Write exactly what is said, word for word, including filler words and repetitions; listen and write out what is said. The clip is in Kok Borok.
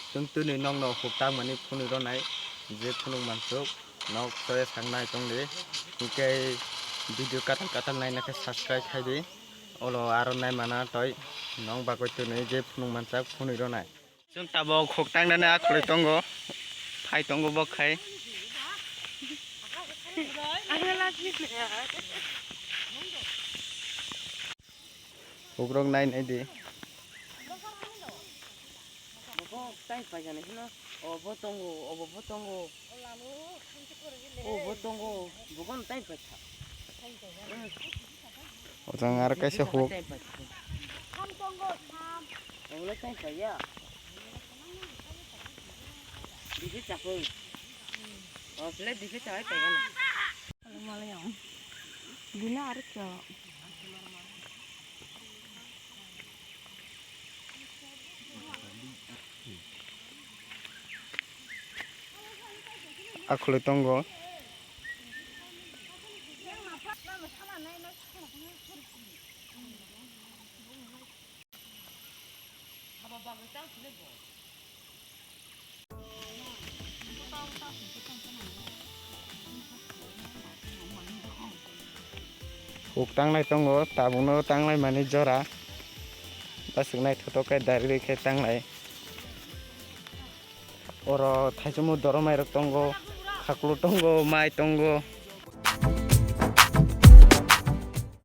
Chwng tini nokno huk tangmani phunui rwnai, je phunuk mansuk nok choya sangnai tongdi, hinkhe video katal katal naina khe subscribe khaidi, olo aro naimana toi nok bagwi tini je phunuk mansak phunui rwnai. Chwng tabuk huk tangnani akhulwi tongo, phai tongo bok khai. Hukrok nai nai di. Bo tai paijani hino. Obo tongo, obo bo tongo. Obo tongo. Bogon tai paisa. Ojang aro kaisa huk. Tai paisa. Obo tai paiya. Dikhe chakoi. O plate dikhe chawai paigana. Bini aro kya? Akhulwi tongo. Huk tanglai tongo, tabukno tanglai mani jora. Bwswk naithotok khe dari rwi khe tanglai. Oro thaichukmung doromai rok tongo, khaklu tongo, mai tongo.